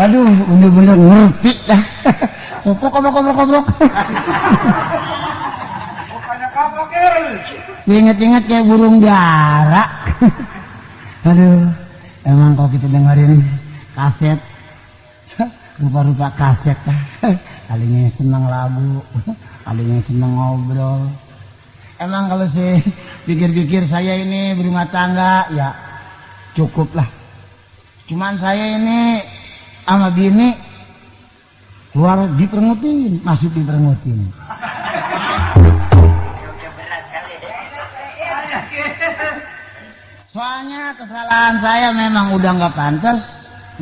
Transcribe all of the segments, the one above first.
Aduh, bener-bener ngerti dah. Koplok. Bukannya kapok, El. Ingat-ingat kayak burung dara. Aduh, emang kalau kita dengerin kaset, rupa-rupa kaset, kalinya seneng lagu, kalinya seneng ngobrol. Emang kalau saya pikir-pikir saya ini berumah tangga, ya cukup lah. Cuman saya ini sama bini keluar diperengutin, masuk diperengutin. Soalnya kesalahan saya memang udah nggak pantas,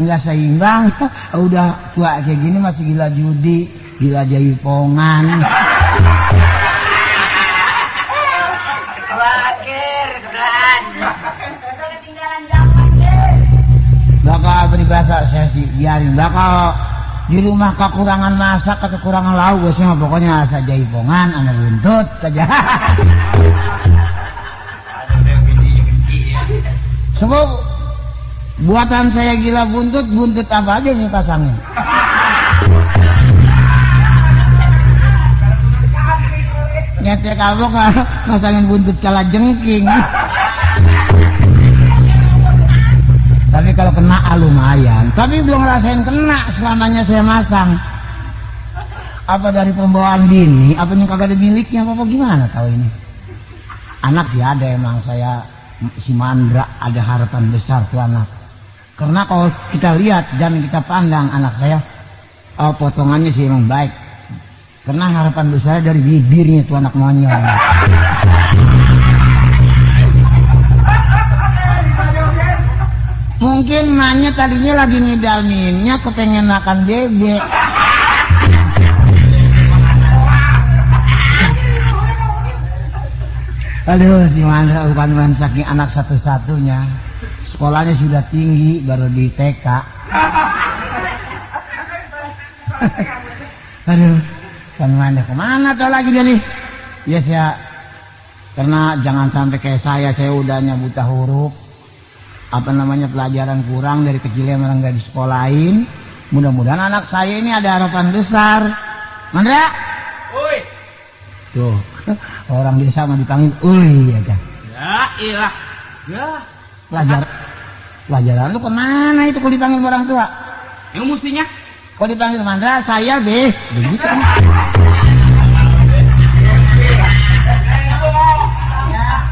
nggak seimbang. Udah tua kayak gini masih gila judi, gila jaipongan. Bakal peribahasa saya sih biarin, bakal di rumah kekurangan masak, kekurangan lauk, biasanya pokoknya asa jaipongan, anak buntut saja. Sebab buatan saya gila buntut apa aja nih pasangnya. Nyetek kabok masangin buntut kala jengking. Tapi kalau kena lumayan. Tapi belum ngerasain kena selamanya saya masang. Apa dari pembawaan bini? Apa yang kagak ada miliknya? Apa gimana tahu ini? Anak sih ada emang saya si Mandra ada harapan besar tuh anak. Karena kalau kita lihat dan kita pandang anak saya, potongannya sih emang baik. Karena harapan besar dari bibirnya tuh anak monyong. Mungkin emaknya tadinya lagi ngidalminnya kepengen makan bebek. Aduh, si Mandra bukan saking anak satu-satunya. Sekolahnya sudah tinggi, baru di TK. Aduh, kan Mandra kemana tuh lagi dia nih? Ya saya, karena jangan sampai kayak saya udahnya buta huruf. Apa namanya pelajaran kurang dari kecilnya memang nggak disekolahin. Mudah-mudahan anak saya ini ada harapan besar. Mandra, Woi. tuh orang desa mah dipanggil, uy aja. Ya ilah. Ya. Pelajaran lu kemana itu kalau dipanggil orang tua? Yang mestinya Kalau dipanggil Mandra, saya deh. Begitu.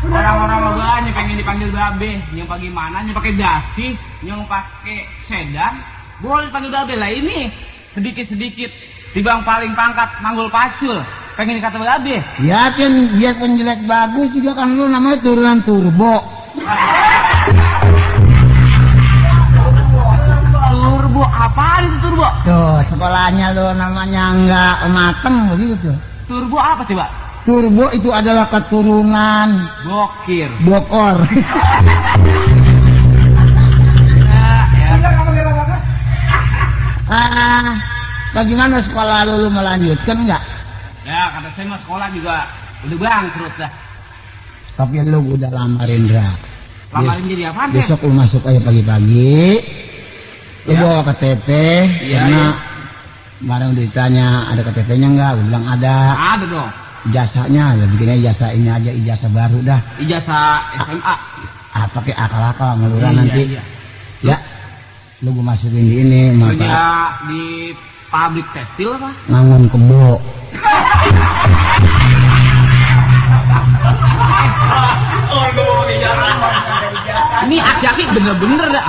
orang-orang banyak pengen dipanggil babe, yang bagaimana, yang pakai dasi, yang pakai sedan, boleh dipanggil babe lah. Ini sedikit-sedikit tibang paling pangkat manggul pacul, pengen dikata babe. Ya biar penjelek bagus juga kan lu namanya turunan turbo. Turbo apa itu turbo? Tuh sekolahnya lu namanya nggak mateng begitu tuh. Turbo apa coba? Turbo itu adalah keturunan Bokir. bokor. Bagaimana sekolah lu melanjutkan nggak? Ya kata saya mah sekolah juga udah bangkrut dah. Tapi lu udah lama Rendra. Lamarin jadi apa deh? Besok lu masuk aja pagi-pagi. Lu Ya. bawa KTP Ya, karena ya. kemarin udah ditanya ada KTP-nya nggak? Gue bilang ada. Ada dong. Ijazahnya, ya bikinnya ijazah ini aja, ijazah baru dah. Ijazah SMA. Pakai akal-akal ngeluran Iya, nanti. iya. Ya, lu gue masukin di ini, Kerja maka di pabrik tekstil apa? ngangon kebo. Ini aki-aki bener-bener dah.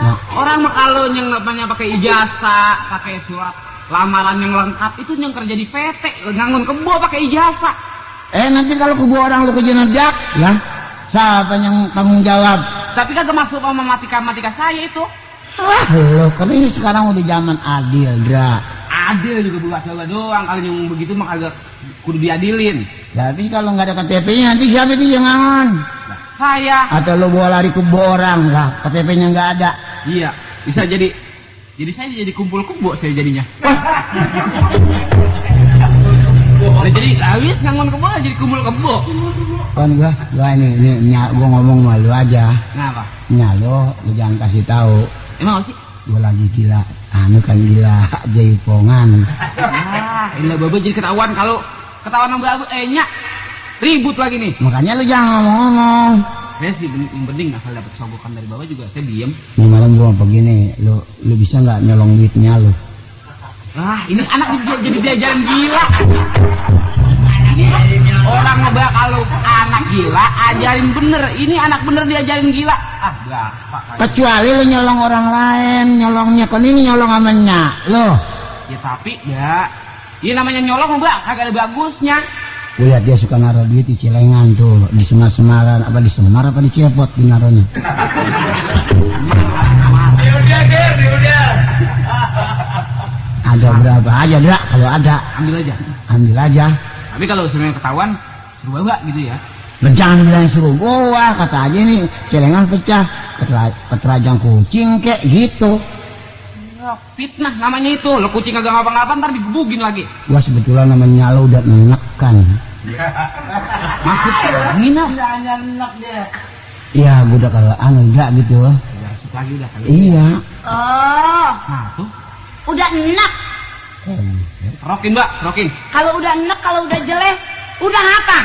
Nah, Orang mah kalau yang namanya pakai ijazah, pakai surat lamaran yang lengkap itu yang kerja di PT, ngangon kebo pakai ijazah. nanti kalau kebo orang lu kejenejak, ya siapa yang tanggung jawab? Tapi kan masuk sama matika saya itu. Lo kan ini sekarang udah zaman adil, Dra. Adil juga buat coba doang, kalau yang begitu mah kagak kudu diadilin. Tapi kalau nggak ada KTP-nya nanti siapa itu yang ngangon? Saya. Atau lo bawa lari ke orang lah, KTP-nya nggak ada. Iya, bisa jadi saya jadi kumpul kebo saya jadinya. Nah, jadi habis ngangon kebo jadi kumpul kebo. Kan gua ini gua ngomong sama lu aja. Kenapa? Lu jangan kasih tahu. Emang apa sih? Gua lagi gila, gila jaipongan. Ini Baba jadi ketahuan kalau ketahuan sama Baba nyak ribut lagi nih. Makanya lu jangan ngomong. Saya sih yang penting asal dapat sogokan dari Baba juga saya diem. Ini malam gua begini, lu bisa nggak nyolong duitnya lu? Ini anak jadi diajarin gila. Orang ngebak kalau anak gila ajarin bener. Ini anak bener diajarin gila. Berapa? Kecuali lu nyolong orang lain, nyolongnya kan ini nyolong amanya lo. Ya tapi ya, ini namanya nyolong Mbak, kagak ada bagusnya. Lihat dia suka naruh duit di celengan tuh, di Semar-Semaran, apa di Semar apa di Cepot di naruhnya. Udah. Ada berapa aja, Drak? Kalau ada, ambil aja. Tapi kalau sebenarnya ketahuan, suruh Bawa gitu ya. Jangan bilang suruh gua, kata aja nih celengan pecah, keterajang kucing kek gitu. Fitnah namanya itu, lo kucing agak ngapa-ngapa ntar digebugin lagi. Gua sebetulnya namanya lo udah menekan. Maksudnya nginap. Iya, gua udah kalau enggak gitu. Lagi udah kali. Iya. Oh. Nah tuh. Udah enak. Rokin Mbak, rokin. Kalau udah enak, kalau udah jelek, udah apa?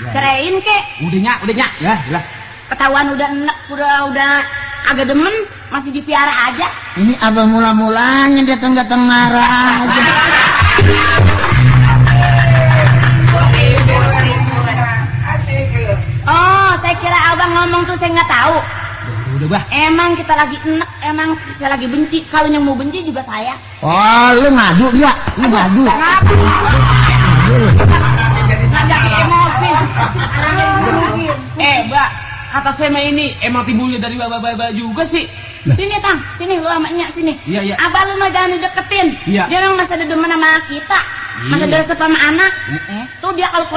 Ya. Ceraiin kek. Udah nyak. Ya, lah. Ketahuan udah enak, udah agak demen, masih dipiara aja. Ini abang mula-mulanya datang marah aja. Oh, saya kira abang ngomong tuh saya nggak tahu. Udah Bah. Emang kita lagi enak, emang saya lagi benci. Kalau yang mau benci juga saya. Oh, lu ngadu dia, lu ngadu. Ngajakin emosi. Mbak, kata saya mah ini emang timbulnya dari Baba juga sih. Sini Tang, sini lu sama Nyak sini. Iya. Abang lu mah jangan dideketin. Iya. Dia emang masih ada demen sama kita. Masih ada deket sama anak. Tuh dia kalau ke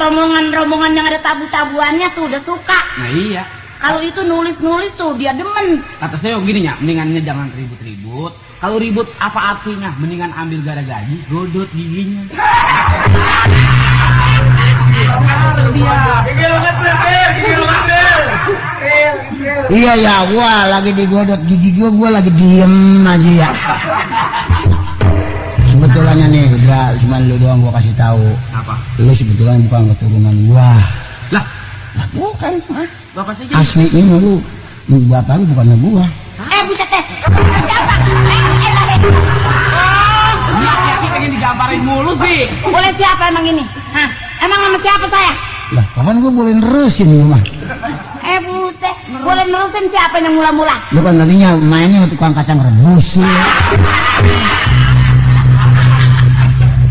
rombongan yang ada tabu-tabuannya tuh udah suka. Nah iya. Kalau itu nulis tuh dia demen. Kata saya gini ya, mendingannya jangan ribut-ribut. Kalau ribut apa artinya? Mendingan ambil gara gaji, godot giginya. Iya ya, gua lagi digodot gigi gua lagi diem aja ya. Sebetulnya nih, udah cuma lu doang gua kasih tahu. Apa? Lu sebetulnya bukan keturunan gua. Lah, Bukan, Bapak saya asli ini lu bapak lu bukannya gua. Buset teh. Siapa? Laki-laki pengen digambarin mulu sih. Boleh siapa emang ini? Hah? Emang sama siapa saya? Lah, kapan gua boleh nerusin lu mah? Buset. Boleh nerusin siapa yang mula-mula? Lu kan tadinya mainnya tukang kacang rebus.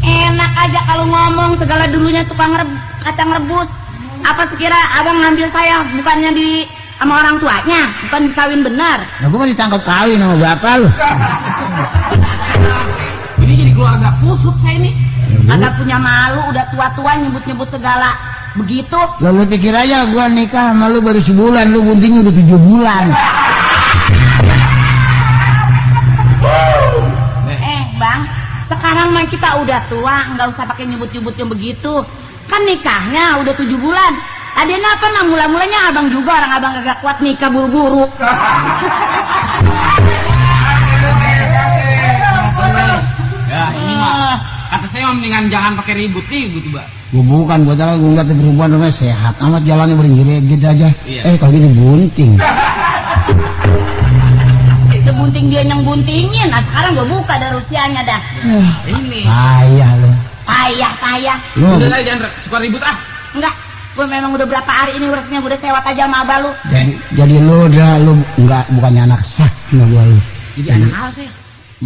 Enak aja kalau ngomong segala dulunya tukang kacang rebus. Apa sekira abang ngambil saya bukannya sama orang tuanya, bukan dikawin benar. Nah, gua mah ditangkap kawin sama bapak lu. Ini jadi keluarga kusut saya ini. Agak punya malu, udah tua-tua nyebut-nyebut segala begitu. Lah lu pikir aja gua nikah sama lu baru sebulan, lu guntingnya udah 7 bulan. Bang, sekarang mah kita udah tua, nggak usah pakai nyebut-nyebut yang begitu. Kan nikahnya udah 7 bulan. Tadinya apa nah mula-mulanya abang juga orang abang agak kuat nikah buru-buru. Ya ini mah kata saya mendingan jangan pakai ribut Mbak. Gua bukan, gua tahu gua ngeliat perempuan namanya sehat amat jalannya beringin-gini aja. Iya. Kalau gitu bunting. Itu bunting dia yang buntingin. Nah, sekarang gua buka dari usianya dah. Ini. Payah lu. Payah. Lu Udah lah jangan suka ribut ah. Enggak, gue memang udah berapa hari ini urusnya gue udah sewat aja sama abah lu. jadi lu enggak bukannya anak sah sama gua lu. Jadi anak hal sih.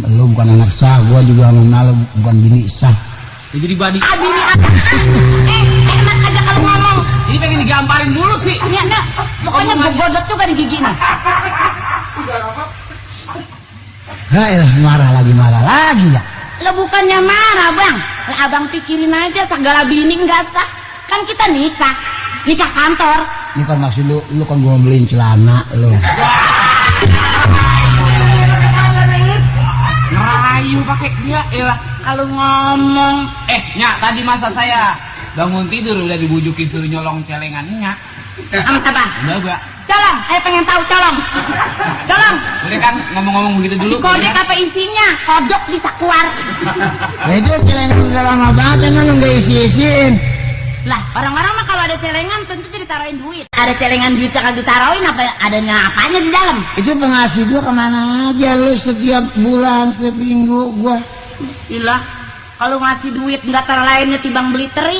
Lu bukan anak sah, gua juga sama lu bukan bini sah. Ya, jadi badi. Bini apa? Enak aja kalau ngomong. Ini pengen digamparin mulu sih. Ini enggak, pokoknya gue godot juga di gigi nih. Marah lagi ya. Lah bukannya marah bang, lah abang pikirin aja segala bini nggak sah. Kan kita nikah kantor. Ini kan maksud lu kan gua beliin celana lu. Ngerayu pakai dia, elah. Kalau ngomong, Nyak, tadi masa saya bangun tidur udah dibujukin suruh nyolong celengannya. sama siapa? Udah. Colong, pengen tahu colong. Colong. Udah kan ngomong-ngomong begitu dulu. Kode apa isinya? Kodok bisa keluar. Nah itu celengan udah lama banget emang lu nggak isi-isiin. Lah, orang-orang mah kalau ada celengan tentu ditaruhin duit. Ada celengan duit yang ditaruhin apa adanya apanya di dalam? Itu pengasih gua kemana aja lu setiap bulan, setiap minggu gua. Gila, kalau ngasih duit nggak terlainnya timbang beli teri,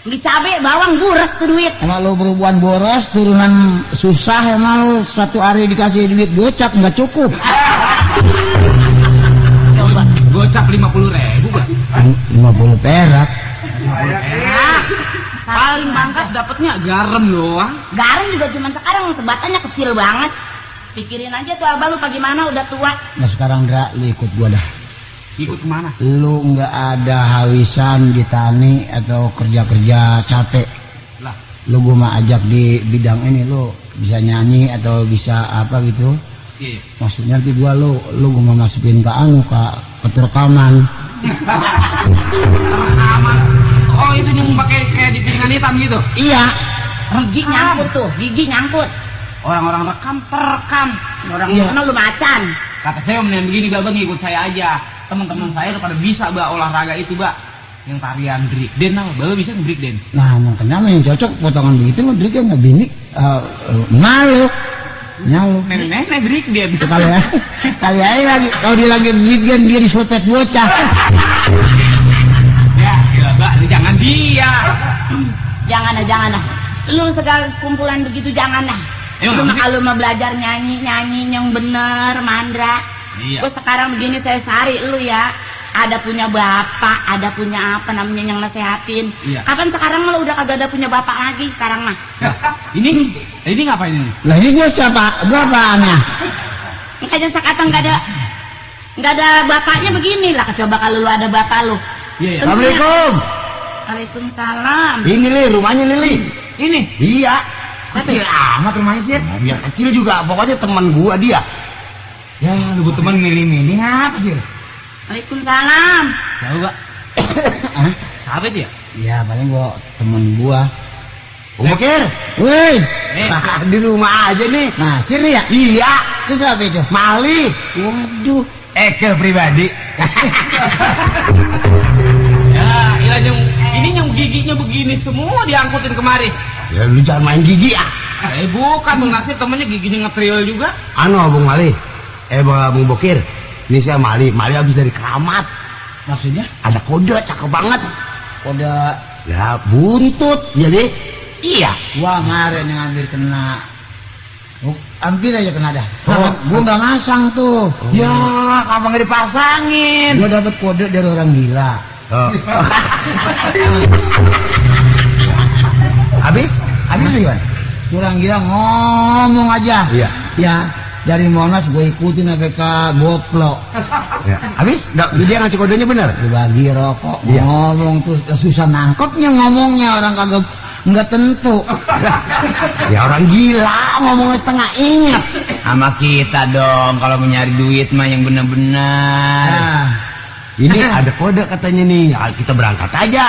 beli cabai, bawang, gures tuh duit. Emang lu berhubungan boros, turunan susah emang lu satu hari dikasih duit gocap nggak cukup. Coba. Gocap 50.000 gak? 50 perak. Paling mangkat dapatnya garam doang. Garam juga cuma sekarang sebatannya kecil banget. Pikirin aja tuh abah lu bagaimana udah tua. Nah sekarang Dra, lu ikut gua dah. Ikut kemana? Lu nggak ada hawisan di tani atau kerja-kerja capek. Lah, Lu gua mah ajak di bidang ini, lu bisa nyanyi atau bisa apa gitu. iya. Maksudnya nanti gua lu gua mau masukin ke rekaman. Aman. Oh, itu yang pakai kayak di pinggan hitam gitu. Iya. Gigi nyangkut tuh, gigi nyangkut. Orang-orang rekam terekam. Orang Iya. mana lu macan. Kata saya mendingan begini, Bang, ikut saya aja. Teman-teman saya udah pada bisa, Mbak, olahraga itu, Mbak. Yang tarian breakdance apa? Baru bisa breakdance. Nah, makanya yang cocok potongan begitu mah dia nggak bini malu. Nenek breakdance. Kali aja lagi kalau dia lagi breakdance dia disopet bocah. Ya, Mbak, jangan dia. Jangan dah. Lu segala kumpulan begitu jangan dah. Emang Lu apa sih? kalau mau belajar nyanyi yang bener, mandra. Iya. Gua sekarang begini saya sari lu ya. Ada punya bapak, ada punya apa namanya yang nasehatin. Iya. Kapan sekarang lu udah kagak ada punya bapak lagi sekarang mah? Nah, ini ngapain ini? Lah ini gua siapa? Gua apaannya? Makanya sekarang nggak ada bapaknya begini lah. Coba kalau lu ada bapak lu. Iya, iya. Assalamualaikum. Waalaikumsalam. Ini Li, rumahnya Lili. Ini. Iya. Kecil amat rumahnya sih. Nah, biar kecil juga, pokoknya teman gua dia. Ya, lu teman milih-milih apa sih? Waalaikumsalam. Tahu gak? Hah? Siapa itu ya? Iya, paling gua temen gua. Bokir. Woi, Di rumah aja nih. nah sini ya? Iya. Itu siapa itu? Mali. Waduh. Eke pribadi. Ya, ini yang giginya begini semua diangkutin kemari. Ya lu jangan main gigi ah. Bukan, Bang Nasir temennya giginya ngetril juga. Anu Bung Mali, Bung Bokir, ini saya Mali habis dari keramat. Maksudnya? Ada kode cakep banget. Kode Ya buntut, jadi iya. gua kemarin yang hampir kena. Hampir aja kena dah. Oh. Gua nggak masang tuh. Ya, kapan nggak dipasangin? Gua dapet kode dari orang gila. Oh. Habis gimana? Orang gila ngomong aja. Iya. Ya, dari Monas gue ikutin sampai ke Goplo. Ya. Habis dia ngasih kodenya benar. Dibagi rokok, Iya. ngomong tuh susah nangkepnya ngomongnya orang kagak nggak tentu. Ya orang gila. Ngomongnya setengah ingat. Sama kita dong, kalau mau nyari duit mah yang bener-bener. Nah, Ini ada kode katanya nih. Ya, kita berangkat aja.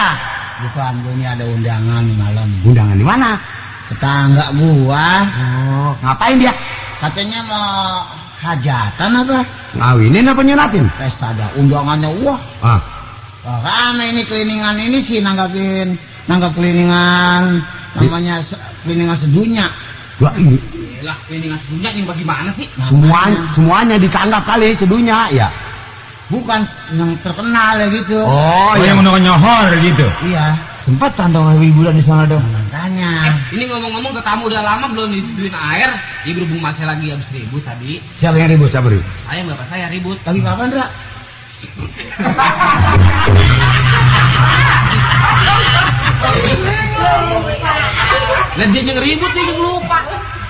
bukan gue ini ada undangan malam. Undangan di mana? Tetangga gua Oh, ngapain dia? katanya mau hajatan apa? Ngawinin apa nyunatin? Pesta ada undangannya. Wah, Ah, rame ini keliningan ini sih nanggap keliningan namanya keliningan sedunia. gua ini Lah, ini ngasih dunia yang bagaimana sih? semuanya ditanggap kali sedunya ya. Bukan yang terkenal ya gitu. Oh, yang udah nyohor gitu. Iya, Sempat tantang liburan di sana dong. makanya. Ini ngomong-ngomong ke tamu udah lama belum diseduin air. Ya berhubung masih lagi habis ribut tadi. Siapa yang ribut? Siapa ribut? Saya bapak saya ribut. Lagi kapan, Ra? Dan dia yang ribut dia yang lupa.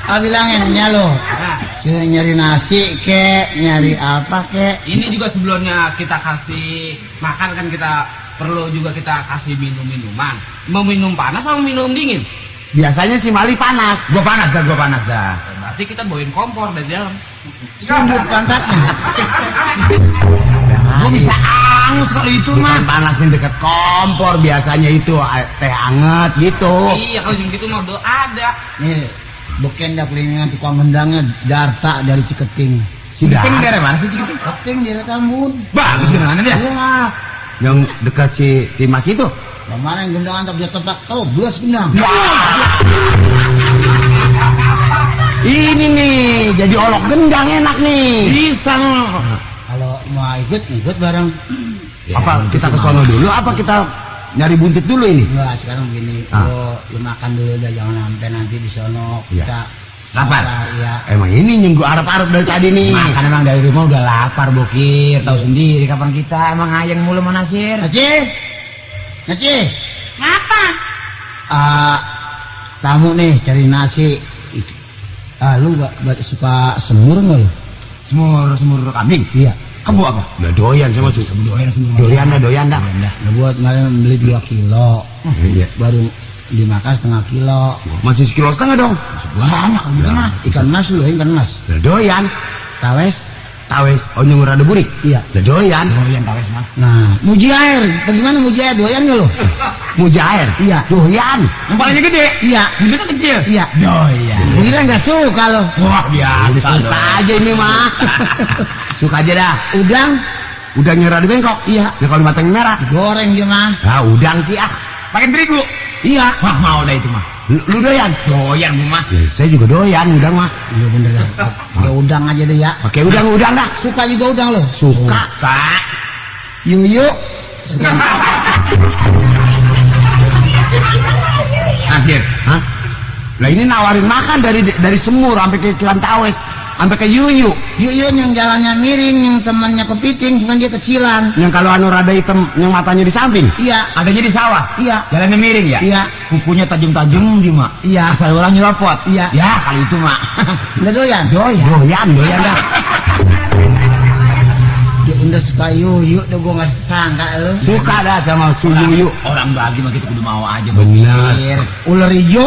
Ah bilangin ya lo. Nah, Nyari nasi kek, nyari apa kek. Ini juga sebelumnya kita kasih makan kan kita perlu juga kita kasih minuman. Mau minum panas atau minum dingin? Biasanya si Mali panas. Gua panas dah. Berarti kita bawain kompor dari dalam. Sundut pantatnya. Gua bisa angus kalau itu mah. Bukan panasin deket kompor, biasanya itu teh anget gitu. Iya kalau gitu mah udah ada. Nih, bukan dah kelilingan tukang gendangnya Darta dari Ciketing. Ciketing daerah mana sih Ciketing? Ciketing di Tambun. Bagus dengan dia. Iya. Yang dekat si Timas itu. Kemarin gendangan tak bisa tebak belas gendang. Ini nih, jadi olok gendang enak nih. Bisa. Kalau mau ikut bareng. Apa kita ke sono dulu? Apa kita nyari buntit dulu ini? Enggak, sekarang begini. Lu makan dulu dah, jangan sampai nanti di sono Iya. kita Lapar? Iya. Emang ini nyenggu arep-arep dari tadi nih. Makan emang dari rumah udah lapar Bokir. Tahu sendiri kapan kita emang ayang mulu sama Nasir. Naci, Ngapa? tamu nih cari nasi. Lu suka semur nggak lu? Semur kambing. Iya. Kebo apa? Nah, doyan sama cucu. Doyan dah. Nah, buat kemarin beli 2 kilo. Iya. Baru dimakan setengah kilo. Masih sekilo setengah dong. Banyak kan Nah, Ikan mas lu, ikan mas. Nah, doyan. Tawes. Tawes. Oh, nyemur ada burik. Iya. Nah, doyan. Doyan tawes mah. Nah, muji air. Bagaimana muji air? Doyan nggak lu? Mujair. Iya. Doyan. Yang palingnya gede. Iya. Gede kan kecil. Iya. Doyan. Kira nggak suka lo. Wah biasa. Suka aja ini mah. Suka aja dah. Udang Udang nyerah di bengkok. Iya. Ya kalau dimatangin merah. goreng gimana? Nah, udang sih ah. Pakai terigu. Iya. Wah mau dah itu mah. Lu doyan? Doyan Bu mah. Ya, saya juga doyan udang mah. Iya bener dah. Ya udang aja deh ya. Pakai udang dah. Suka juga udang lo. Suka. Kak. Yuyu. Nasir. Hah? Lah ini nawarin makan dari semur sampai ke ikan tawes, sampai ke yuyu. Yuyu yang jalannya miring, yang temannya kepiting, cuman dia kecilan. Yang kalau anu rada hitam, yang matanya di samping. Iya. Adanya di sawah. Iya. Jalannya miring ya. Iya. Kukunya tajam-tajam di mak. Iya. Asal orang nyelopot. Iya. Ya kali itu mak. Udah doyan? Doyan dah. Ya udah suka yuyu, udah gua nggak sangka lo. Suka dah sama su yuyu. Orang bagi mah kita kudu mau aja. Benar. Bokir. Ular hijau.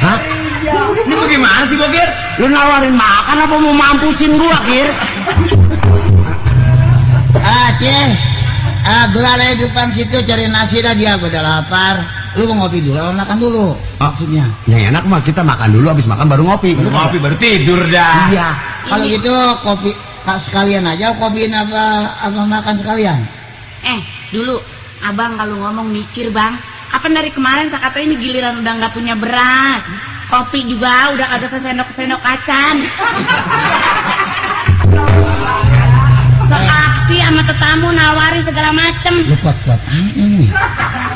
Hah? Ini bagaimana sih Bokir? Lu nawarin makan apa mau mampusin gua, Kir? Ceh. Gelar aja depan situ cari nasi dah, dia udah lapar. Lu mau ngopi dulu, atau makan dulu? Maksudnya. Yang enak mah kita makan dulu, habis makan baru ngopi. Ngopi baru tidur dah. Iya. Kalau gitu kopi sekalian aja, kopiin apa makan sekalian. Dulu abang kalau ngomong mikir bang. Apa dari kemarin saya kata ini giliran udah nggak punya beras, kopi juga udah ada sesendok kacan. Seaksi sama tetamu nawarin segala macem. Lu kuat-kuat ini.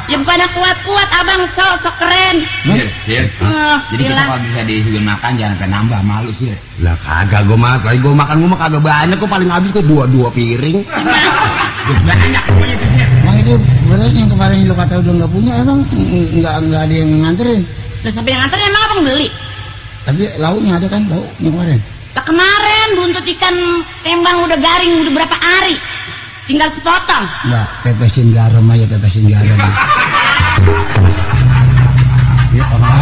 Ya bukannya kuat-kuat abang sok keren. Sir. Jadi kita bilang. kalau bisa disuguhin makan jangan sampai nambah malu sih. Lah kagak gua makan, paling gua makan gua mah kagak banyak, gua paling habis gua dua piring. Banyak pokoknya itu sih. Emang itu beras yang kemarin lu kata udah nggak punya, emang nggak ada yang nganterin. Terus sampai yang nganter emang abang beli. Tapi lauknya ada kan, lauk yang kemarin. Lah kemarin buntut ikan tembang udah garing udah berapa hari. Tinggal sepotong. Enggak, pepesin garam aja, pepesin garam. Ya Allah.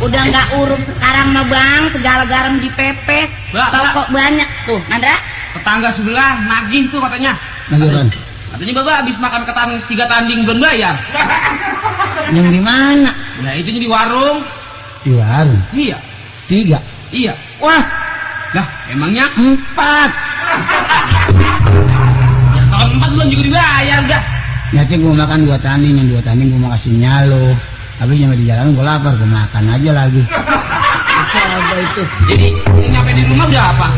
Udah nggak urut sekarang mah bang, segala garam dipepes. Lah, Toko banyak tuh, Nandra. Tetangga sebelah nagih tuh katanya. Najuran. Katanya Bapak habis makan 3 tanding belum bayar. Yang di mana? Nah itu di warung. Di warung. Iya. 3. Iya. Wah, Lah emangnya 4. ya, tahun 4 belum juga dibayar udah. Nanti gua makan 2 tanding, yang 2 tanding gua mau kasih nyalo. Habis nyampe di jalan gua lapar, gua makan aja lagi. Coba itu. Jadi nyampe di rumah udah apa?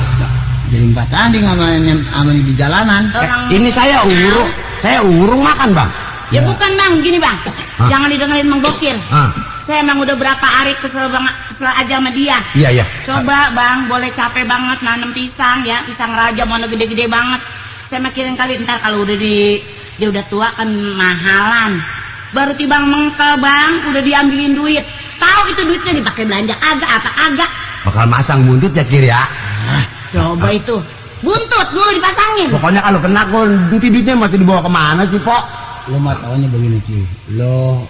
Jadi 4 tanding sama di jalanan. Ini saya urung makan, Bang. Ya bukan bang, gini bang. Hah? Jangan didengerin Mang Bokir. Ah, Saya emang udah berapa hari kesel banget, kesel aja sama dia. iya. Coba bang, boleh capek banget nanam pisang ya, pisang raja mana gede-gede banget. Saya mikirin kali ntar kalau udah dia udah tua kan mahalan. Baru tibang mengkel bang, udah diambilin duit. Tahu itu duitnya dipakai belanja agak apa agak. bakal masang buntut ya Kir ya. Coba itu. Buntut mulu dipasangin. Pokoknya kalau kena kok nanti duitnya masih dibawa kemana sih Pok? Lo mah taunya begini Ci, lo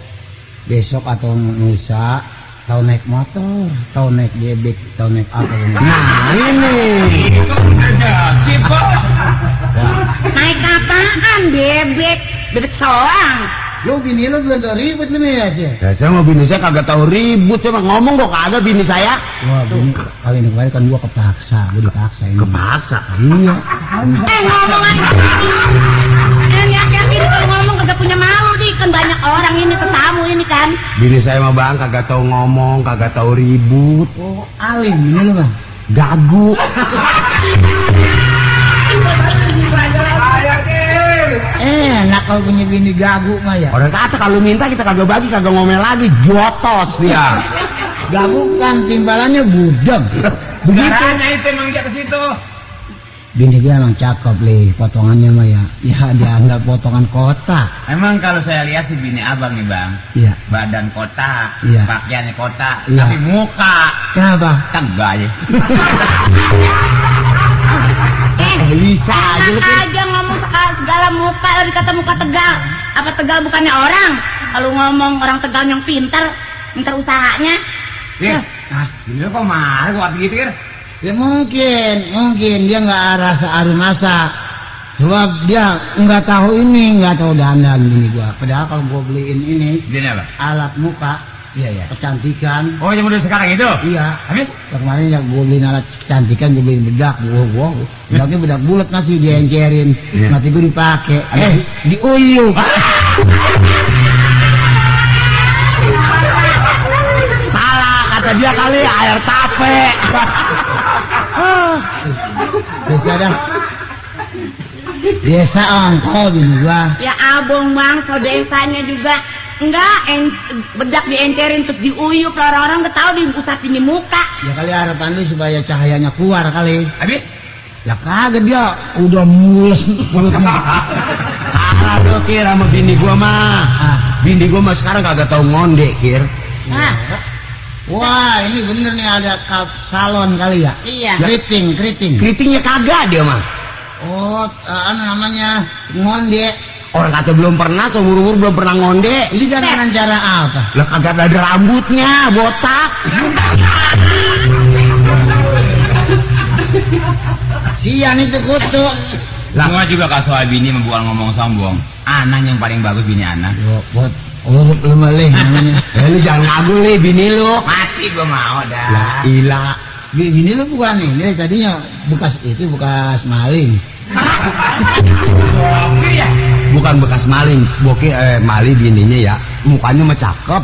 besok atau lusa tahu naik motor, tahu naik bebek, tahu naik apa? Nah ini. Naik apaan? Bebek. Bebek soang. Lo bini lo belum tahu ribut nih ya Ci. Ya saya mau bini saya kagak tahu ribut, cuma ngomong kok kagak bini saya. Wah bini kali ini kemarin kan gua kepaksa, gua dipaksa ini. Kepaksa. Iya. Ngomong aja. Yakin kalau ngomong kagak punya malu nih. Kan banyak orang ini tamu ini kan. Bini saya mah Bang kagak tahu ngomong, kagak tahu ribut. Oh alim bini lo Bang. Gagu. Enak kalau punya bini gagu mah ya. Orang kata kalau minta kita kagak bagi, kagak ngomel lagi, jotos dia. Gagu kan timbalannya budeng. Begitu. Caranya itu emang dia ke situ. Bini dia emang cakep li, potongannya mah ya. Ya dianggap potongan kotak. Emang kalau saya lihat sih bini abang nih bang, Iya. badan kotak, Iya. pakaiannya kotak, Iya. tapi muka Kenapa? tegak aja. Bisa aja lu. Aja ngomong segala muka, lagi kata muka tegal. Apa tegal bukannya orang? Kalau ngomong orang tegal yang pintar usahanya. Kir, ini kok marah kok gitu Kir? Ya mungkin dia nggak rasa aru masa. Sebab dia nggak tahu ini, nggak tahu dandan bini gua. Padahal kalau gua beliin ini Ini apa? alat muka, Iya iya. kecantikan. Oh yang udah sekarang itu? Iya. Habis? Yang kemarin yang gue beliin alat kecantikan, gue beliin bedak, bedaknya bedak bulat ngasih diencerin, nanti gue dipakai, diuyuh. Salah kata dia kali air tape. Biasa dah. Biasa angkol bini gua. Ya abong bang, kalau desanya juga enggak bedak diencerin terus diuyup, orang-orang nggak tahu diusatin di muka. Ya kali harapan lu supaya cahayanya keluar kali. Habis? Ya kagak dia udah mules. Salah lo Kir sama bini gua mah. Bini gua mah sekarang kagak tahu ngonde Kir. Nah, Wah ini bener nih ada salon kali ya. iya. Keriting. Keritingnya kagak dia mah. Oh, namanya ngonde. Orang kata belum pernah, seumur-umur belum pernah ngonde. Ini dengan cara apa? Lah kagak ada rambutnya, botak. Sian itu kutu. Semua juga kasual bini membuat ngomong sombong. Anak yang paling bagus bini anak. Buat urut lu malih namanya. Lu jangan ngaku li bini lu. Mati gua mau dah. Lah ilah. Bini lu bukan ini tadinya bekas maling. Oke ya. Bukan bekas maling, maling bininya ya. Mukanya mah cakep.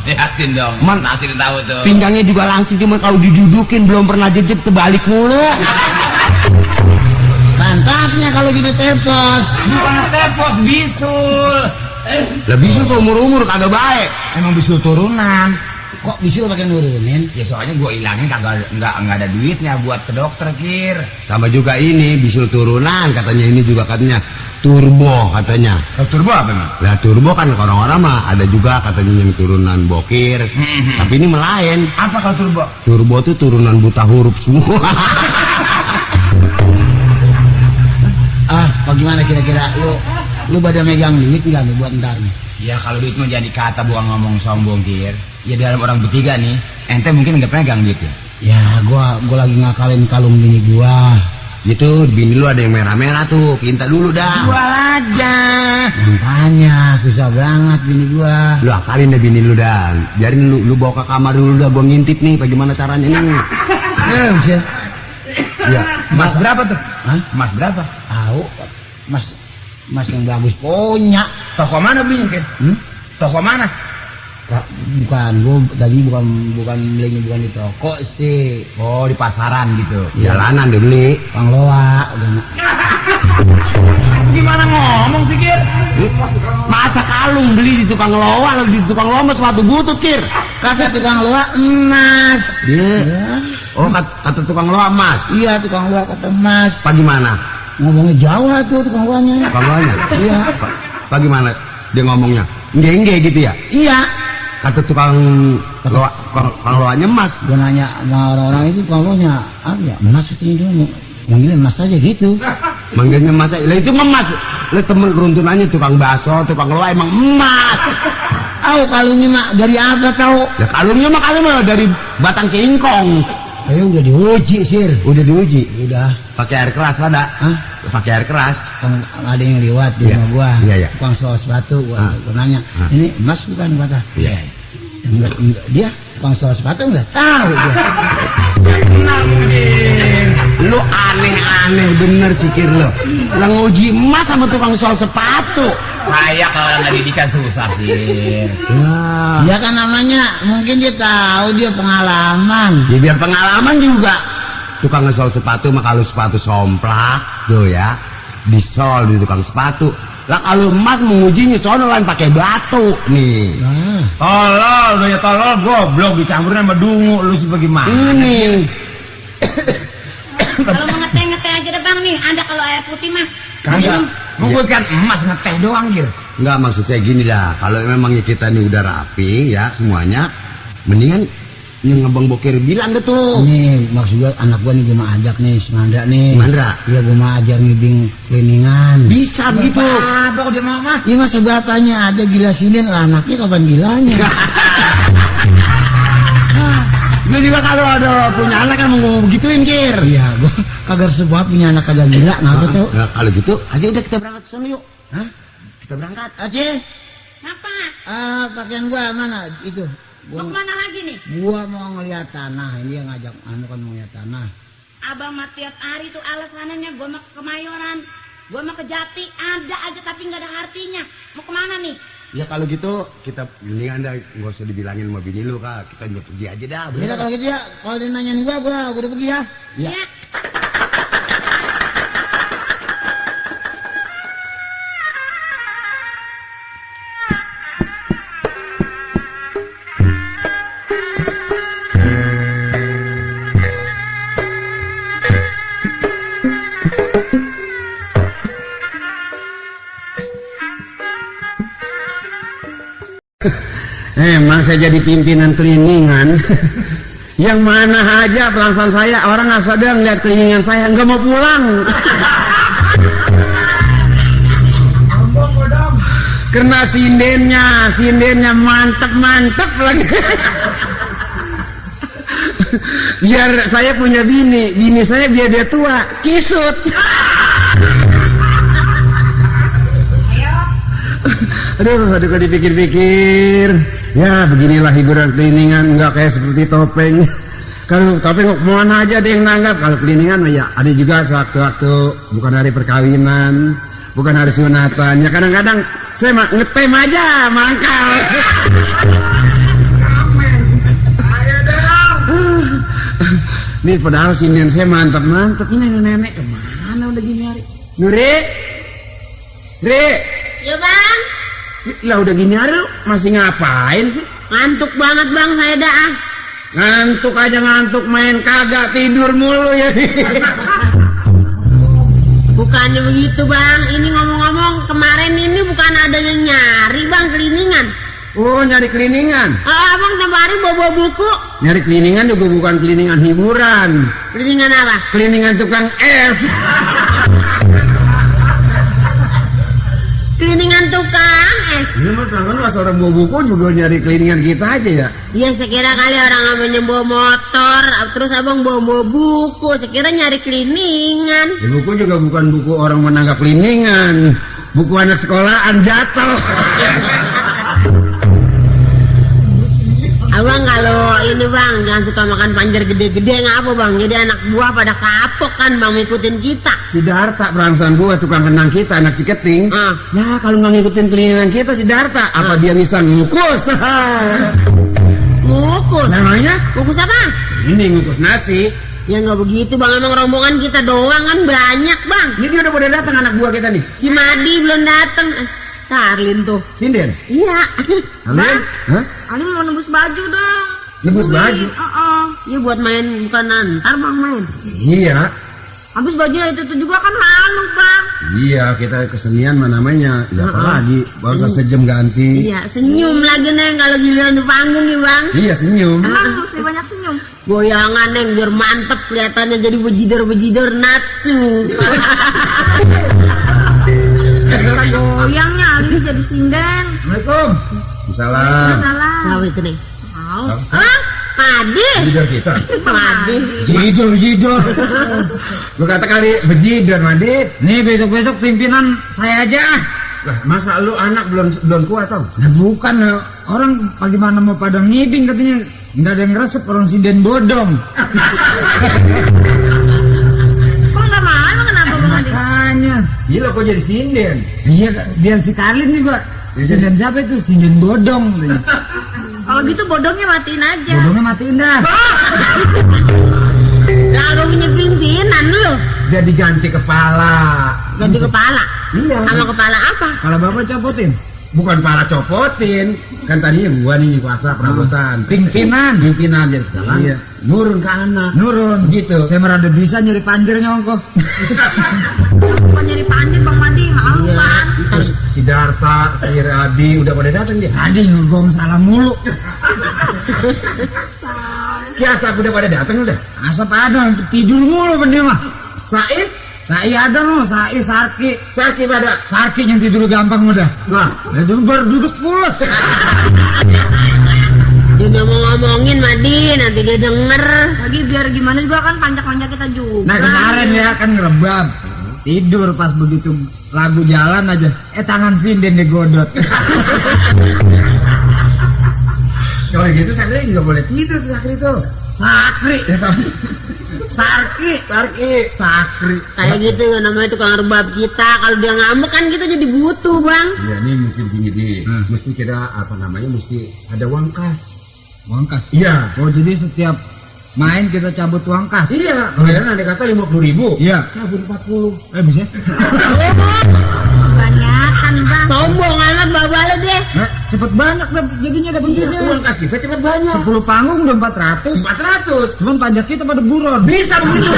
Lihatin dong. Man- Nanti tahu tuh. Pinggangnya juga langsing, cuma kalau didudukin belum pernah jejak terbalik mulu. Pantatnya kalau gitu tepos. Bukan tepos, bisul. Lebih seumur-umur kagak baik. Emang bisul turunan. Kok bisa pakai nurunin? Ya soalnya gua ilangin kagak nggak ada duitnya buat ke dokter Kir. Sama juga ini bisul turunan katanya, ini juga katanya turbo katanya. Turbo apa emang? Lah turbo kan orang-orang mah ada juga katanya yang turunan bokir. Tapi ini melain. Apa kalau turbo? Turbo tuh turunan buta huruf semua. Bagaimana kira-kira lu pada megang duit nggak nih buat ntar nih? Ya kalau duit mau jadi kata buang ngomong sombong Kir. Ya dalam orang bertiga nih, ente mungkin nggak pegang duit ya. Ya gua lagi ngakalin kalung bini gua. Gitu, bini lu ada yang merah-merah tuh, pinta dulu dah. Jual aja. Makanya susah banget bini gua. Lu akalin deh bini lu dah. Biarin lu bawa ke kamar dulu dah, gua ngintip nih bagaimana caranya nih. Bisa. Iya. Mas berapa tuh? Hah? Mas berapa? Tahu mas yang bagus punya. Toko mana belinya Kir? Toko mana? Bukan, gua tadi bukan belinya bukan di toko sih. Oh di pasaran gitu. Jalanan dia beli. Bang Loa udah Gimana ngomong sih Kir? Masa kalung beli di tukang loa, di tukang loa mah sepatu butut Kir. kata tukang Loa emas. Iya. Oh kata tukang loa emas. Iya tukang Loa kata emas. Apa gimana? Ngomongnya Jawa tuh tukang Loanya. Tukang loanya? Iya. Apa gimana dia ngomongnya? Enggak gitu ya? Iya. kata tukang loanya Mas. Gue nanya sama orang-orang itu kalau apa ya, Mas itu dulu manggilnya Mas aja gitu. Manggilnya Mas aja. Lah itu Mas. Lah temen keruntunannya tukang bakso, tukang loa emang emas. Tahu kalungnya mak dari apa tahu? Ya kalungnya dari batang singkong. Ayo udah diuji sir. Udah diuji. Udah. Pakai air keras ada. Hah? Pakai air keras. Kan ada yang lewat di rumah gua. Iya. Tukang soal sepatu gua nanya. Ini Mas bukan kata. Iya. Enggak, dia tukang soal sepatu enggak tahu dia. Lu aneh-aneh bener sikir lo. Lah nguji emas sama tukang soal sepatu. Kayak kalau nggak didikan susah sih. Ya kan namanya mungkin dia tahu, dia pengalaman. Ya biar pengalaman juga. Tukang ngesol sepatu mah kalau sepatu somplak tuh ya, disol di tukang sepatu. Lah kalau emas mengujinya sono lain pakai batu nih. Tolol, udah ya tolol, goblok dicampurin sama dungu, lu sih bagaimana? Ini. Kalau mau ngeteh aja deh bang nih, ada kalau air putih mah. Kagak. Mau kan emas ngeteh doang gitu. Enggak, maksud saya gini dah. Kalau memangnya kita ini udah rapi ya semuanya, mendingan yang ngebang boker bilang deh tuh. Nih maksud gua anak gua nih gua mau ajak nih Semandra nih. Semandra? Iya gua mau ajar ngibing cleaningan. Bisa begitu. Apa kok dia mau mah? Iya masa bapaknya aja gila sinin lah, anaknya kapan gilanya? Gue juga kalau ada punya anak kan mau begituin kir. Iya gua kagak sebuah punya anak kagak gila ngapa tuh? Nah, kalau gitu aja udah kita berangkat ke sana yuk. Hah? Kita berangkat. Aceh? Apa? Pakaian gua mana itu? Mau kemana lagi nih? Gua mau ngeliat tanah, ini yang ngajak anu kan mau ngeliat tanah. Abang mah tiap hari tuh alasannya gua mah ke Kemayoran, gua mah ke Jati, ada aja tapi nggak ada artinya. Mau kemana nih? Ya kalau gitu kita mendingan dah nggak usah dibilangin sama bini lu kak. Kita juga pergi aja dah. Beda kalau gitu ya, kalau dia nanyain gua udah pergi ya. Ya. Emang saya jadi pimpinan cleaningan. Yang mana aja pelangsan saya, orang asal dia ngeliat cleaningan saya nggak mau pulang. Karena sindennya mantep lagi. Biar saya punya bini saya biar dia tua, kisut. Aduh kalau dipikir-pikir, ya beginilah hiburan cleaningan, nggak kayak seperti topeng. Kalau topeng mau aja ada yang nanggap, kalau cleaningan ya ada juga sewaktu-waktu, bukan hari perkawinan, bukan hari sunatan. Ya kadang-kadang saya ngetem aja, mangkal. Ini padahal sinden saya mantap. Ini nenek kemana udah gini hari? Nuri? Ya bang, Lah udah gini hari lu masih ngapain sih? ngantuk banget bang saya dah. Ngantuk aja ngantuk, main kagak tidur mulu ya. Bukannya begitu bang, ini ngomong-ngomong kemarin ini bukan ada yang nyari bang cleaningan. Oh nyari cleaningan? Abang tiap hari bawa buku. Nyari cleaningan juga bukan cleaningan hiburan. Cleaningan apa? Cleaningan tukang es. Cleaningan tukang es. Ini mah kan pas orang bawa buku juga nyari cleaningan kita aja ya. Iya sekira kali orang abangnya bawa motor, terus abang bawa buku, sekira nyari cleaningan. Ya, buku juga bukan buku orang menanggap cleaningan. Buku anak sekolahan jatuh. Abang kalau ini bang jangan suka makan panjer gede-gede ngapa bang? Jadi anak buah pada kapok kan bang ngikutin kita. Si Darta perangsan gua tukang kenang kita anak Ciketing. Ya kalau nggak ngikutin cleaningan kita si Darta apa dia bisa ngukus? Ngukus? Namanya? Ngukus apa? Ini ngukus nasi. Ya nggak begitu bang, emang rombongan kita doang kan banyak bang. Ini dia udah pada datang anak buah kita nih. Si Madi belum datang. Arlin tuh. Sinden? Iya. Arlin? Hah? Arlin mau nebus baju dong. Nebus baju? Iya buat main bukan antar bang main. Iya. Habis bajunya itu juga kan malu, Bang. Iya, kita kesenian mah namanya. Ya apalagi, baru sejam ganti. Iya, senyum lagi Neng kalau giliran di panggung nih, Bang. Iya, senyum. Emang mesti banyak senyum. Goyangan Neng biar mantep kelihatannya jadi bejidor-bejidor nafsu. Bisa goyangnya Ali jadi sinden. Assalamualaikum. Salam. Salah. Tahu itu Neng. Tahu. Ah, Adi. Bejidor kita. Adi. Jidor. Lu kata kali bejidor, Madit. Nih besok-besok pimpinan saya aja. Lah, masa lu anak belum kuat tau? Nah bukan, orang bagaimana mau pada ngibing katanya. Nggak ada yang ngeresep orang sinden bodong. Kok nggak mau? Kenapa Bang Adi? Makanya. Gila kok jadi sinden. Iya, biar si Karlin juga. Sinden siapa itu? Sinden bodong. Kalau gitu bodongnya matiin aja. Bodongnya matiin dah. Lah udah punya pimpinan lu. Jadi ganti kepala. Ganti kepala. Iya. Sama kepala apa? Kalau bapak copotin. Bukan pala copotin. Kan tadinya gua nih kuasa perabotan. Pimpinan. Pimpinan jadi sekarang. Iya. Nurun ke anak. Nurun. Gitu. Saya merada bisa nyari panjernya ongko. Bukan nyari pandir Bang Mandi, malu Iya. Bang. Terus si Darta, si Radi udah pada datang dia. Adi ngegom salam mulu. Kiasa udah pada datang udah. Asap ada, tidur mulu bener mah. Said, Sai ada no, Sai Sarki. Sakit ada. Sarki yang tidur gampang udah. Nah, Itu baru duduk pulas. Dia udah mau ngomongin Madi, nanti dia denger. Lagi biar gimana juga kan panjang-panjang kita juga. Nah kemarin ya kan ngerebam. Tidur pas begitu lagu jalan aja. Tangan sinden digodot. kalau gitu Sakri juga boleh tidur Sakri itu. Sakri. Sarki. Sakri. Kayak gitu ya namanya tukang rebab kita. Kalau dia ngambek kan kita jadi butuh Bang. Iya nih mesti begini di. Mesti kita apa namanya mesti ada uang kas. Uang kas. Iya. Oh jadi setiap main kita cabut uang kas. Iya. Kemarin ada kata 50.000. Iya. Cabut 40. Bisa. Banyakan Bang. Sombong amat bawa lu deh. Nah, cepet banyak dah jadinya dapat duitnya. Uang kas kita cepat banyak. 10 panggung udah 400. 400. Cuman pajak kita pada buron. Bisa begitu.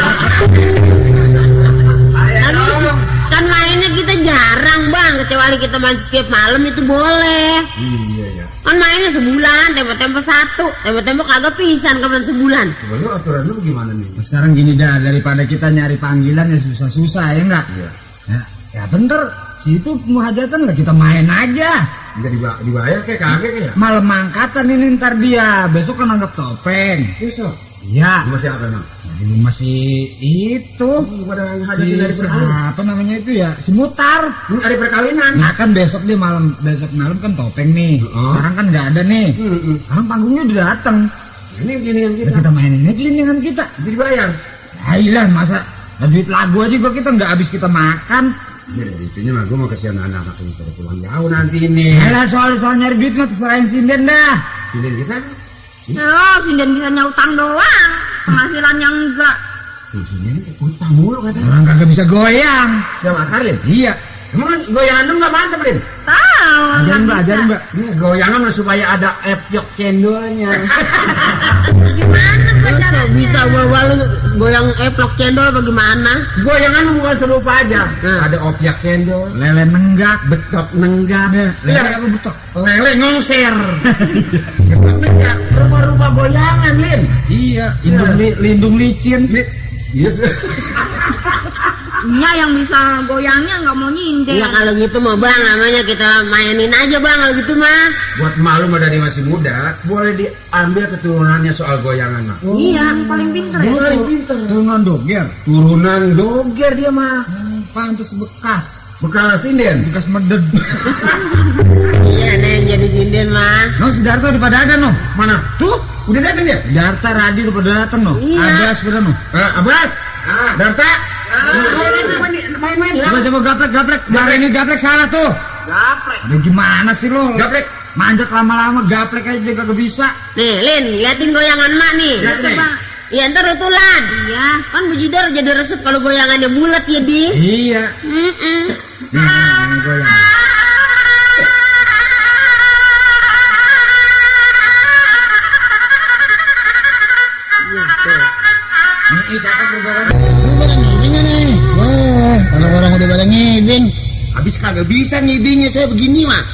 Kan mainnya kita jarang Bang. Kecuali kita main setiap malam itu boleh. Iya ya. Kan mainnya sebulan, tempo-tempo satu. Tempo-tempo kagak pisan kapan sebulan. Coba lu aturan lu gimana nih? Nah, sekarang gini dah, daripada kita nyari panggilan ya susah-susah ya enggak? Iya. Ya bentar, situ muhajatan lah kita main aja. Enggak dibayar kayak kagak kayak. Malam angkatan ini ntar dia, besok kan anggap topeng. Besok. Iya. Masih apa emang? Jadi masih itu. Pada Si, hadapi dari perkawinan. apa namanya itu ya? Si Mutar. Hari perkawinan. Nah kan besok malam kan topeng nih. Sekarang kan nggak ada nih. Sekarang panggungnya udah datang. Ini gini yang Udah kita mainin ini gelingan kita. dibayar. Nah, ilah masa duit lagu aja gua kita nggak habis kita makan. Ya dari itunya mah gue mau kasihan anak-anak yang pada pulang jauh nanti ini. Alah soal nyari duit mah selain sinden dah. Sini kita. Ya, sinden bisa nyautang doang. Penghasilannya enggak. Sini utang mulu katanya. Orang kagak bisa goyang. Sama Karlin. Iya. Emang goyangan lu nggak mantep Rin? Tahu. Ajarin mbak. Ini goyangan mah supaya ada efek cendolnya. Gimana bisa bawa lu goyang eplok cendol bagaimana? Goyangan bukan serupa aja. Ada objek cendol, Lele nenggak. betok nenggak. Lele apa betok? Lele ngongser. Betok nenggak. Rupa-rupa goyangan Lin. Iya. Lindung licin. Yes. Nya yang bisa goyangnya nggak mau nyinden. Ya kalau gitu mah Bang, namanya kita mainin aja Bang kalau gitu mah. Buat malu mah dari masih muda, boleh diambil keturunannya soal goyangan mah. Iya, paling pinter ya. Dulu tuh turunan doger. Turunan doger dia mah. Pantes bekas. Bekas sinden. Bekas meded. Iya Neng jadi sinden mah. No, si Darto udah pada ada no. Mana? Tuh, udah datang dia. Darta Radi udah pada datang no. Iya. Ada sepeda no. Abbas. Darta. Main-main. Coba gaplek. Hari ini gaplek salah tuh. Gaplek. Aduh, gimana sih lo? Gaplek. Manjat lama-lama gaplek aja juga kagak bisa. Nih Lin, liatin goyangan mak nih. Liatin, Nih. Iya ntar utulan. Iya. Kan bujidor jadi resep kalau goyangannya bulat ya di. Iya. Nih goyang. Lu pada ngibing nih. Wah, orang-orang udah pada ngibing. Habis kagak bisa ngibingnya saya begini mah.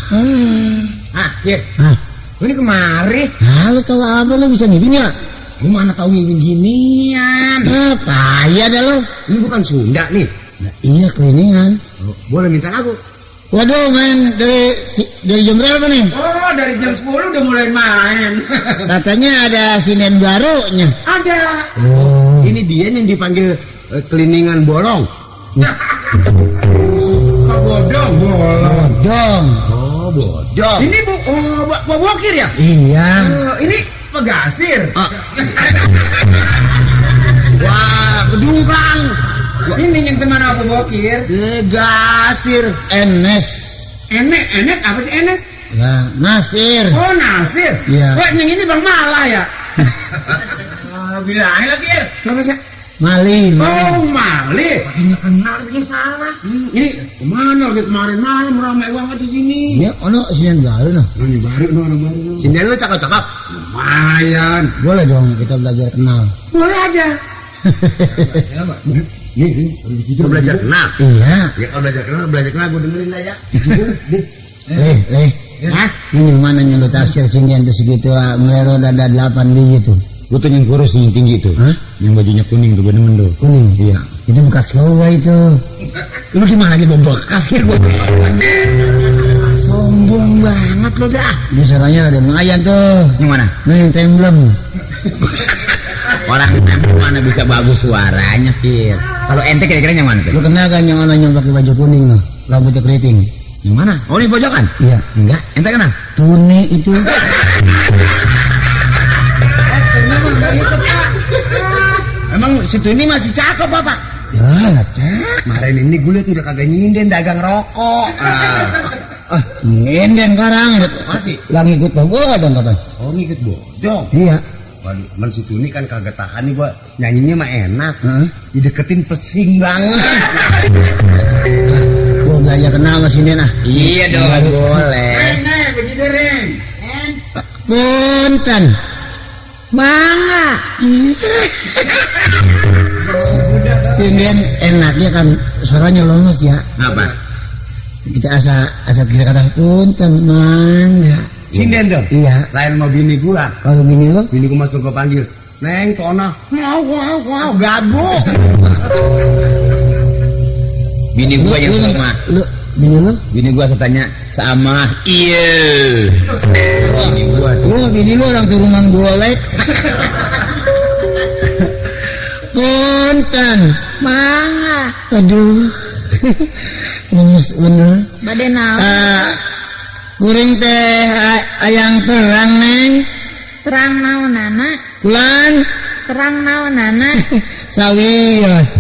Ah, Kir. Hah? Lu ini kemari. Ah, lu tahu apa lu bisa ngibing ya? Lu mana tahu ngibing ginian? Apa ya dah lu? Ini bukan Sunda nih. Nah, iya keliningan. Oh, boleh minta lagu? Waduh, main dari jam berapa nih? Oh, dari jam 10 udah mulai main. Katanya ada sinen barunya. Ada. Oh, Ini dia yang dipanggil keliningan bolong. Bodong, bolong. dong. Oh, bodoh. Ini Pak Bokir ya? Iya. Ini Pegasir. Wah, kedungkang. Ini yang teman Pak Bokir. Gasir. Enes. Enes apa sih Enes? Ya, Nasir. Oh, Nasir. Iya. Wah, yang ini Bang Malah ya? Bilangin lagi, Kir. Siapa sih? Mali. Oh, Mali. Ini kenal, ini salah. Ini kemana lagi kemarin malam ramai banget di sini. Ini ono sinen baru noh. Ini baru, orang baru. Sini lu cakep-cakep. Lumayan. Boleh dong kita belajar kenal. Boleh aja. Nih, lu belajar kenal. Iya. Ya kalau belajar kenal gue dengerin aja. Leh. Hah? Ini mana yang lu taksir singen tuh segitu melero dada 8 biji tuh. Gue tuh yang kurus yang tinggi tuh. Hah? Yang bajunya kuning tuh, gue demen tuh. Kuning. Iya. Itu bekas gua itu. Lu gimana lagi bekas, Kir? Sombong banget lo dah. Di suaranya ada lumayan tuh. Yang mana? Nah yang temblem. Orang mana bisa bagus suaranya, Kir? Kalau ente kira-kira yang mana, Kir? Lu kenal kan yang orang yang pakai baju kuning noh, rambutnya keriting. Yang mana? Oh, ini pojokan? Iya. Enggak, ente kenal? Tuni itu. Emang situ ini masih cakep apa? Ya, lah, Cak. Kemarin ini gue liat udah kagak nyinden dagang rokok. Nginden sekarang. Masih? Lah ngikut bawa dong katanya. Oh, ngikut bodong. Iya. Waduh, teman situ ini kan kagak tahan nih, gua nyanyinya mah enak. Heeh. Dideketin pesing banget. Gua gaya kenal sama sini nah. Iya dong, boleh. Punten. Mangga. Singen enaknya kan suaranya lolos ya. Apa? Kita asa kira kata punten mangga. Sinden dong. Iya. Lain mau bini gua. Kalau bini lo? Bini gua masuk gua panggil. Neng, Tona. Wow, gago. Bini gua yang sama. Lu bini lo? Bini gua tanya sama. Iya. Bini gua tuh. Lu bini lo orang turunan golek. Punten. Mangga. Aduh. Lemes bener. Bade naon? Kuring teh ayang terang neng. Terang naonana? Kulan Terang naonana? sawios.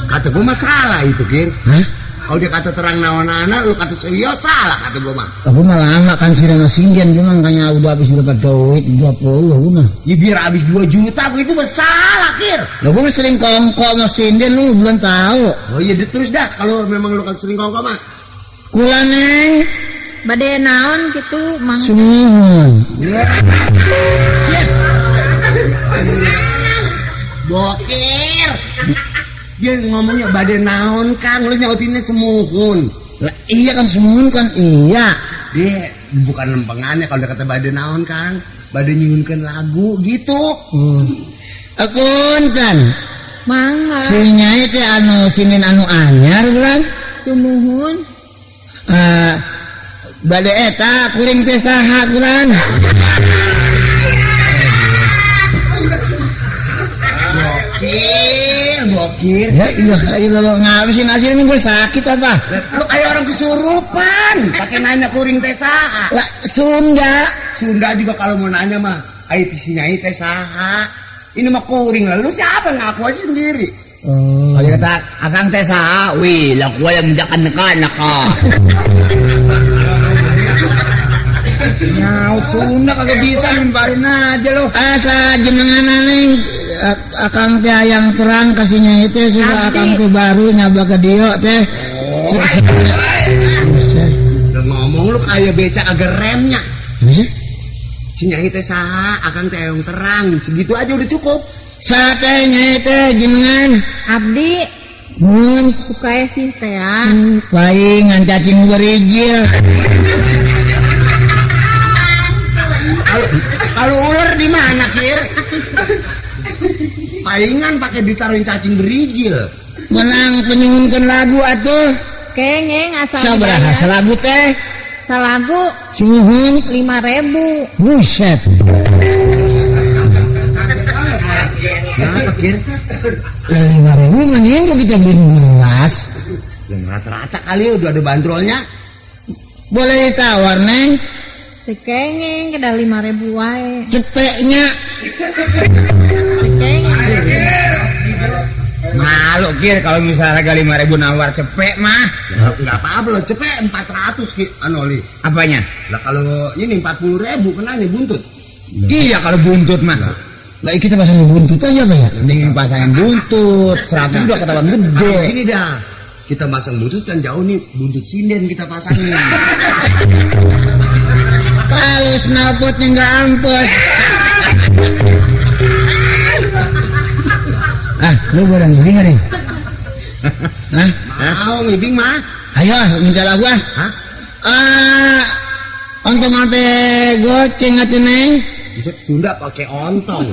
Kata gua mah salah itu, Kir. Hah? Kalau dia kata terang naon-naon, lu kata serius salah kata gua mah. Aku mah lama kan sih dengan singen cuma kayaknya udah habis berapa duit 20 aku mah. Ya biar habis 2 juta gua itu mah salah, Kir. Lah gua sering kongkok sama sinden lu belum tahu. Oh iya terus dah kalau memang lu kan sering kongkong mah. Kulan neng. Bade naon gitu mangga. Sumuhun. Bokir. Dia ngomongnya badan naon Kang, lu nyautinnya semuhun. Lah iya kan sumuhun kan iya. Dia bukan lempengannya kalau dia kata badan naon Kang. Badan nyuhunkeun lagu gitu. Akunten. Mangga. Si nyai teh anu sinin anu anyar kan. Sumuhun. Bade eta kuring teh saha kulan. Bokir. Ya ilah ngabisin hasil ini gue sakit apa? Lu kayak orang kesurupan. Pakai nanya kuring teh saha. Lah Sunda. Sunda juga kalau mau nanya mah, ai si nyai teh saha. Ini mah kuring lah. Lu siapa ngaku aja sendiri. Oh. Kalau kata akang teh saha, wih, lah gua yang menjakan anak Nyaut Sunda kagak bisa nimbarin aja lo. Asa jenengan neng akang teh yang terang kasihnya itu sudah akang teh baru nyaba ke dio teh. Udah ngomong lu kayak becak agak remnya. Bisa? Nyai teh saha, akang teh yang terang, segitu aja udah cukup. Satenya teh jenengan Abdi mun suka sih teh ya. palingan cacing berijil. Kalau ular di mana, Kir? Palingan pakai ditaruhin cacing berijil. Menang penyuhunkeun lagu atuh. Kengeng asal Sabaraha dibayar. salagu teh? Salagu Suhun 5.000. buset. Kenapa, Kir? 5.000 mending kok kita beli gelas. Yang rata-rata kali udah ada bandrolnya. Boleh ditawar, Neng? Si kengeng kedah 5.000 wae. Cepeknya. Si kengeng. Malu Kir kalau misalnya harga 5.000 nawar cepek mah. Ya, nggak apa-apa loh, cepet 400 Ki, Anoli. Apanya? Lah kalau ini 40.000 kena nih buntut. Iya kalau buntut mah. Lah kita pasang buntut aja Pak ya. Mending pasangin buntut, 100 udah ketahuan gede. Gini dah, kita masang buntut kan jauh nih, buntut sinden kita pasangin. Kalau snapotnya nggak ampun. Lu barang ngibing nggak nih? Hah? Mau ngibing mah? Ayo minta lagu ah. Hah? Untuk ngape goceng atuh Neng? Bisa Sunda pakai ontong.